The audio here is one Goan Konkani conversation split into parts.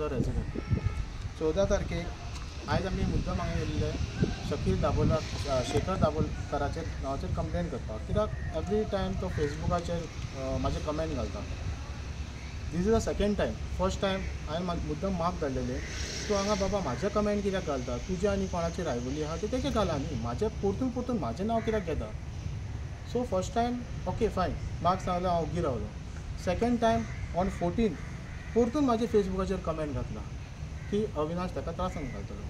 मुरगांवचो रेजिडंट. 14 तारखेक आयज आमी मुद्दम हांगा येयल्ले शकीर दाबोलकार शेखर दाबोलकाराचेर नांवाचेर कंप्लेन करपाक, कित्याक एवरी टायम तो फेसबुकाचेर म्हाजे कमेंट घालता. This is the second time. First time हांवें मुद्दम मार्क धाडलेले, तूं हांगा बाबा म्हाजे कमेंट कित्याक घालता, तुजे आनी कोणाची रायवली आहा ते तेजे घाला न्ही, म्हाजें परतून परतून म्हाजें नांव कित्याक घेता. So first time okay fine, mark सांगलो, हांव ओगी रावलो. सेकंड टायम ऑन 14 परतून म्हाजे फेसबुकाचेर कमेंट घातला की अविनाश ताका त्रासान घालतलो.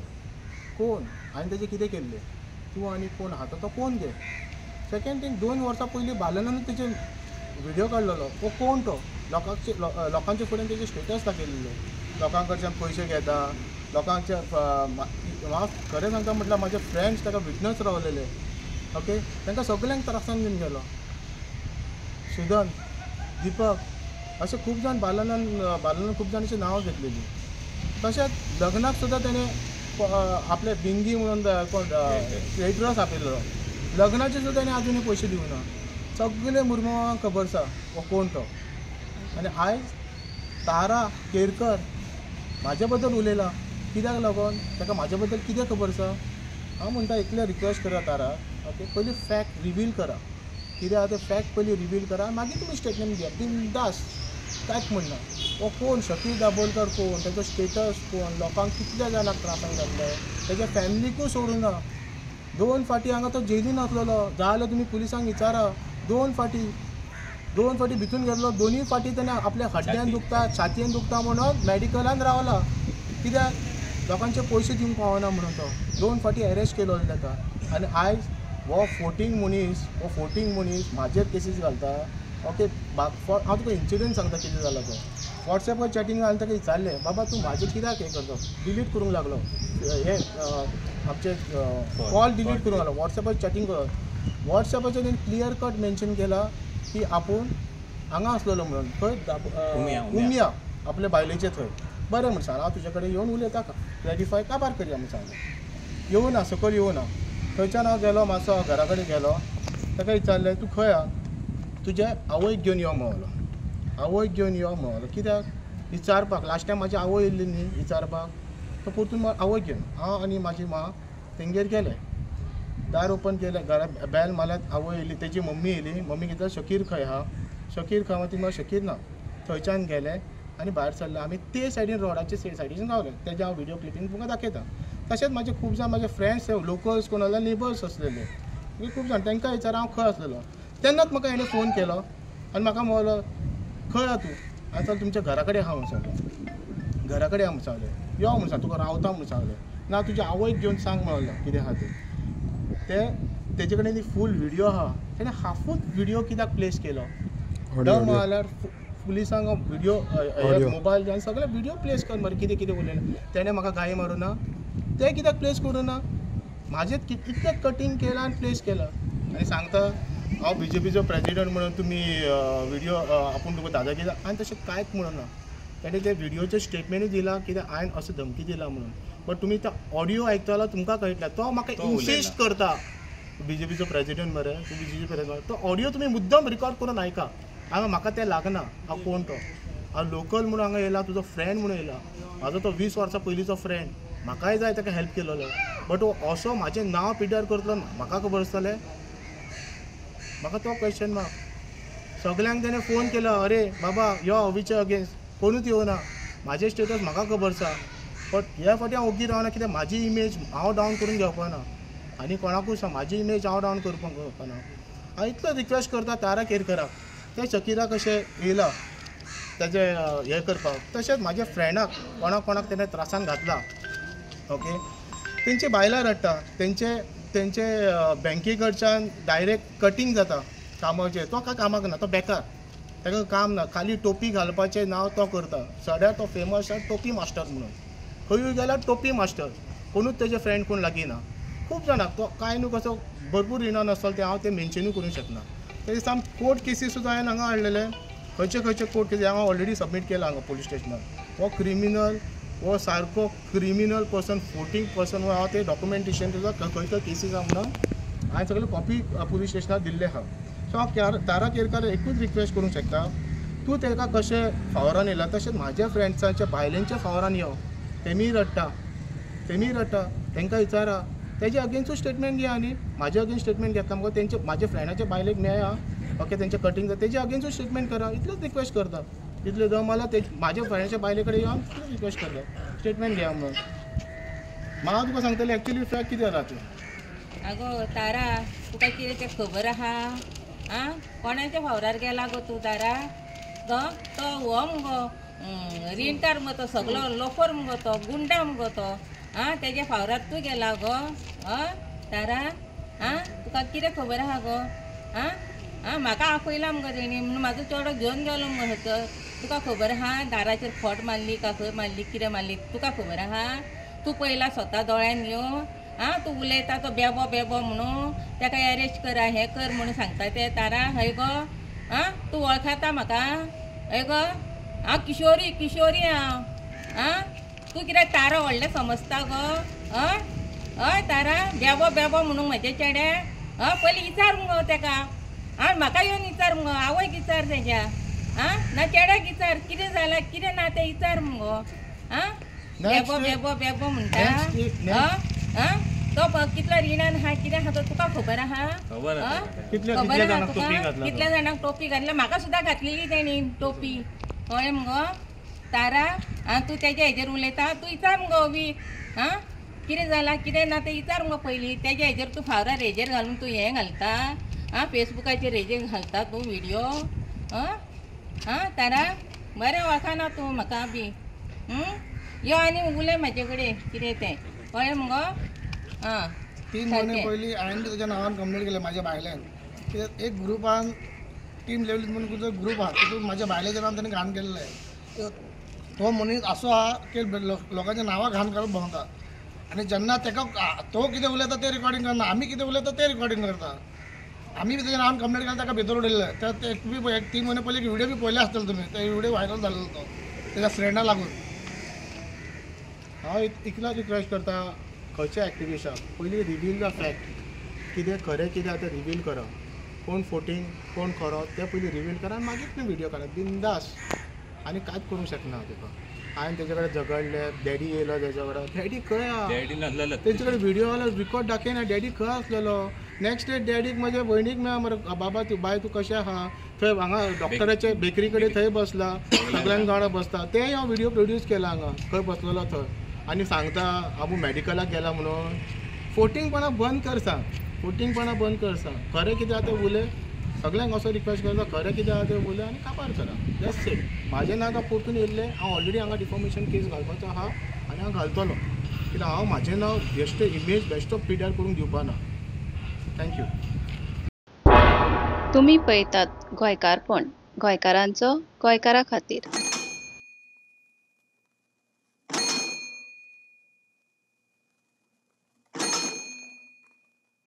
कोण हांवें तेजें कितें केल्लें, तूं आनी कोण आहा तो कोण गे. सेकंड थिंग, 2 वर्सां पयलीं बालनान तेजे व्हिडियो काडलेलो, हो कोण तो, लोकांचे फुडें तेजे स्टेटस दाखयलेले, लोकां कडच्यान पयशे घेता, लोकांचे. हांव खरें सांगता म्हटल्यार म्हाजे फ्रेंड्स ताका विटनस रावलेले. ओके, तांकां सगल्यांक त्रासान घेवन गेलो. सुदन, दीपक, अशे खूब जाण बालनान खूब जाणांची नांवां घेतलेली. तशेंच लग्नाक सुद्दां तेणें आपले बिंगी म्हणून कोण केटरर्स आपयल्लो, लग्नाचे सुद्दां तेणें आजुनूय पयशे दिवना. सगळे मुरमुवांक खबर आसा हो कोण तो. आनी आयज तारा केरकर म्हाजे बद्दल उलयला, कित्याक लागून ताका म्हाजे बद्दल कितें खबर आसा. हांव म्हणटा एकले रिक्वेस्ट करा तारा, ओके, पयलीं फॅक्ट रिवील करा, कितें आहा तें फॅक्ट पयलीं रिवील करा, मागीर तुमी स्टेटमेंट दिया बिंदास, कांयच म्हणना. हो कोण शकीर दाबोलकर कोण, तेजो स्टेटस कोण, लोकांक कितल्या जाणांक त्रासान घातले, तेज्या फॅमिलीकूय सोडूं ना. 2 फाटी हांगा तो जेलीन आसलेलो, जाल्यार तुमी पुलिसांक विचारा. 2 फाटी भितून गेल्लो, 2 फाटी तेणें आपल्या हड्ड्यान दुखता, छातयेन दुखता म्हणून मॅडिकलान रावला, कित्याक लोकांचे पयशे दिवंक पावना म्हणून तो 2 फाटी अरेस्ट केलो ताका. आनी आयज हो 14 मनीस, हो 14 मनीस म्हाजेर केसीस घालता. ओके, हांव तुका इन्सिडंट सांगता कितें जाला तो. वॉट्सॅपार चॅटींग हांवें ताका विचारलें, बाबा तूं म्हाजें कित्याक हें करता, डिलीट करूंक लागलो, हे आमचे कॉल डिलीट करूंक लागलो, वॉट्सॅपार चॅटींग करून. वॉट्सॅपाचेर तेणें क्लियर कट मेन्शन केला की आपूण हांगा आसलेलो म्हणून, खंय उमिया आपल्या बायलेचे थंय. बरें म्हण सांग, हांव तुजे कडेन येवन उलयता, क्लॅरिफाय काबार करया म्हण सांगलें. येवना, सकयल येवना. थंयच्यान हांव गेलो मातसो घरा कडेन गेलो, ताका विचारलें तूं खंय आहा, तुजे आवयक घेवन यो म्हणलो, आवयक घेवन यो म्हणलो. कित्याक विचारपाक, लास्ट टायम म्हाजी आवय येयल्ली न्ही विचारपाक, तो परतून आवयक घेवन हांव आनी म्हाजी मां तेंगेर गेले. दार ओपन केलें, घरा बेल मारल्यार आवय येयली, तेजी मम्मी येयली. मम्मी कितें, शकीर खंय आहा, शकीर खंय आहा, ती म्हणल्यार शकीर ना. थंयच्यान गेले आनी भायर सरले आमी, ते सायडीन रोडाचे सायडीन रावले. तेजें हांव व्हिडियो क्लिपींग तुमकां दाखयता. तशेंच म्हाजे खूब जाण म्हाजे फ्रेंड्स लोकल्स कोण आसले, नेबर्स आसलेले खूब जाण, तांकां विचार हांव खंय आसलेलो. तेन्नाच म्हाका हेणें फोन केलो आनी म्हाका म्हणलो खंय आहा तूं, हांवें सांगलें तुमच्या घरा कडेन आहा म्हूण सांगलें, घरा कडेन आहा म्हूण सांगलें, यो म्हूण सांग, तुका रावता म्हूण सांगलें, ना तुज्या आवयक घेवन सांग म्हणलो कितें आहा तें. ते तेजे कडेन फूल व्हिडियो आहा, तेणें हाफूच व्हिडियो कित्याक प्लेस केलो, डर म्हणल्यार पुलिसांक व्हिडियो मोबायल जावन सगळे व्हिडियो प्लेस कर मरे, कितें कितें उलयलें. तेणें म्हाका गाळी मारूं ना, तें कित्याक प्लेस करूं ना, म्हाजें इतलें कटींग केलां आनी प्लेस केलां. आनी सांगता हांव बीजेपीचो प्रेजिडंट म्हणून तुमी व्हिडियो आपूण तुका दादागिरी, आनी तशें कांयच म्हणून ना. तेणें ते व्हिडियोचें स्टेटमेंटूय दिलां कित्याक हांवें असो धमकी दिला म्हणून, बट तुमी तो ऑडियो आयकतलो तुमकां कळटलें. तो म्हाका इन्सिस्ट करता बीजेपीचो प्रेजिडंट मरे, तूं बीजेपी प्रेजिडंट, तो ऑडियो तुमी मुद्दम रिकॉर्ड करून आयका. हांगा म्हाका तें लागना, हांव कोण तो, हांव लोकल म्हणून हांगा येयला, तुजो फ्रेंड म्हणून येयला, म्हाजो तो 20 वर्सां पयलींचो फ्रेंड, म्हाकाय जाय ताका हेल्प केलेलो, बट हो असो म्हाजें नांव पिड्ड्यार करतलो म्हाका खबर आसतलें. म्हाका तो क्वेश्चन मार्क. सगल्यांक तेणें फोन केलो, अरे बाबा यो अवीच्या अगेन्स्ट, कोणूच येवना, म्हाजें स्टेटस म्हाका खबर आसा, बट ह्या फावटी हांव ओगी रावना, कित्याक म्हाजी इमेज हांव डावन करून घेवपाना, आनी कोणाकूय सांग म्हाजी इमेज हांव डावन करपाक घेवपाना. हांव इतलो रिक्वेस्ट करता तारा केरकराक, ते शकीरा कशें येयला तेजें हें करपाक, तशेंच म्हाज्या फ्रेंडाक कोणाक कोणाक तेणें त्रासान घातला. ओके, तेंची बायलां रडटा, तेंचे तेंचे बँके कडच्यान डायरेक्ट कटींग जाता कामाचें, तो काय कामाक ना, तो बेकार, ताका काम ना, खाली टोपी घालपाचें नांव तो करता. सड्यार तो फेमस आसा टोपी मास्टर म्हणून, खंयूय गेल्यार टोपी मास्टर, कोणूच तेजे फ्रेंड कोण लागीं ना. खूब जाणांक तो कांय न्हू कसो भरपूर रिणान आसतलो, तें हांव तें मेन्शनूय करूंक शकना. ते दिसा कोर्ट केसी सुद्दां हांवें हांगा हाडलेले, खंयचे खंयचे कोर्ट केसी हांगा ऑलरेडी सबमीट केला हांगा पुलीस स्टेशनार. हो क्रिमिनल, हो सारको क्रिमिनल पर्सन, 14 पर्सन हांव ते डॉक्युमेंटेशन तुजो खंय खंय केसीस आहा म्हणून हांवें सगळे कॉपी पुलीस स्टेशनार दिल्ले आहा. सो हांव तारा केरकार एकूच रिक्वेस्ट करूंक शकता, तूं ताका कशें फावरान येयला तशें म्हाज्या फ्रेंड्सांच्या बायलेंच्या फावरान यो. तेमी रडटा, तेमी रडटा, तांकां विचारा तेजे अगेन्स्टूच स्टेटमेंट घेया न्ही. म्हाजे अगेन्स्ट स्टेटमेंट घेतला मुगो तेंचे म्हाज्या फ्रेंडाच्या बायलेक मेळ्ळा ओके तेंचे कटींग जाता तेजे अगेन्स्टूच स्टेटमेंट करा. इतलेंच रिक्वेस्ट करता. इतलें दम जाल्यार ते म्हाज्या फ्रेंडाच्या बायले कडेन येवन इतलें रिक्वेस्ट करता स्टेटमेंट घेया म्हणून. म्हाका तुका सांगतलें एक्चुअली फॅक्ट कितें जाला तें. आगो तारा तुका कितें तें खबर आहा? आं कोणाच्या फावरार गेला गो तूं तारा? तो तो हो मुगो रिणकार मुगो, तो सगलो लोफर मुगो, तो गुंडा मुगो तो. आं तेज्या फावरार तूं गेला गो? हय तारा, आं तुका कितें खबर आहा गो? आं आं म्हाका आपयला मुगो तेणी म्हणून म्हाजो चेडो घेवन गेलो मुगो थंयसर. तुका खबर आहा दाराचेर खोट मारली का खंय मारली कितें मारली तुका खबर आहा? तूं पळयला स्वता दोळ्यान घेवन? आं तूं उलयता तो बेबो बेबो म्हणून ताका एरेस्ट करा हें कर म्हणून सांगता ते तारा. हय गो? आं तूं वळखता म्हाका? हय गो? हांव किशोरी, किशोरी हांव. आं तूं कित्याक तारा व्हडलें समजता गो? हय हय तारा बेबो बेबो म्हणून म्हज्या चेड्याक. हय पयलीं विचार मुगो तेका. आं म्हाका येवन विचार मुगो, आवयक विचार तेज्या. आं ना चेड्याक विचार कितें जालां कितें ना तें विचार मुगो. आं बेबो बेबो बेबो म्हणटा. आं तो कितलो रिणान आहा कितें आहा तो तुका खबर आहा? खबर आहा तुका? कितल्या जाणांक टोपी घातल्या? म्हाका सुद्दां घातलेली तेणी टोपी. कळ्ळें मुगो तारा? आं तूं तेज्या हेजेर उलयता, तूं विचार मुगो अवीक. आं कितें जालां कितें ना तें विचार मुगो पयलीं. तेज्या हेजेर तूं फावरार हेजेर घालून तूं हें घालता. आं फेसबुकाचेर हेजेर घालता तूं विडियो. आं आं तारा बरें वळखना तूं म्हाका बी. यो आनी उलय म्हाजे कडेन कितें तें. कळ्ळें मुगो? आं 3 म्हयने पयलीं हांवें ताच्या नांवान कंप्लेन केलें म्हाज्या बायल्यान. कित्याक एक ग्रुपान टीम लेवलीन म्हणून खंयचो ग्रूप आहा तितून म्हाज्या बायलेचें नांव ताणें घाण केल्लें. तो मनीस असो आहा की लोकांच्या नांवां घाण घालून भोंवता आनी जेन्ना ताका तो कितें उलयता तें रिकॉर्डिंग करना, आमी कितें उलयता तें रिकॉर्डिंग करता. आमी बी तेज्या नांवान कंप्लेन केली, ताका भितर उडयल्लें. ते एक 3 म्हयने पयलीं एक विडियो बी पळयले आसतले तुमी, ते विडियो व्हायरल जाल्लो तो तेज्या फ्रेंडा लागून. हांव इतलोच रिक्वेस्ट करता खंयच्या एक्टिविस्टाक पयलीं रिवील the fact, कितें खरें कितें आतां रिवील करा, कोण फोटींग कोण खरो तें पयलीं रिवील करा आनी मागीर तुमी विडियो काडा बिंदास. आनी कांयच करूंक शकना तुका. हांवें तेजे कडेन झगडलें, डॅडी येयलो तेजे कडेन, डॅडी खंय आहा तेंचे कडेन विडियो आलो रिकॉर्ड दाखयना, डॅडी खंय आसलेलो. नेक्स्ट डे डॅडीक म्हज्या भयणीक मेळ्ळा मरे, बाबा तूं बाय तूं कशें आहा, थंय हांगा डॉक्टराचे बेकरी कडेन थंय बसला, सगळ्यांक वांगडा बसता. तें हांव विडियो प्रोड्यूस केला हांगा खंय बसलेलो थंय आनी सांगता आबू मॅडिकलाक गेला म्हणून. फोटिंगपणां बंद कर सांग, फोटिंगपणां बंद कर सांग. खरें कितें आहा तें उलय, सगळ्यांक असो रिक्वेस्ट करता खरें कितें आहा तें उलय आनी काबार करा. That's it. म्हाजें नांव परतून येयल्लें, हांव ऑलरेडी हांगा डिफॉमेशन केस घालपाचो आहा आनी हांव घालतलो, कित्याक हांव म्हाजें नांव बेश्टें इमेज बेश्टो पिड्यार करूंक दिवपा ना. Thank you. तुमी पळयतात गोंयकारपण, गोंयकारांचो गोंयकारा खातीर.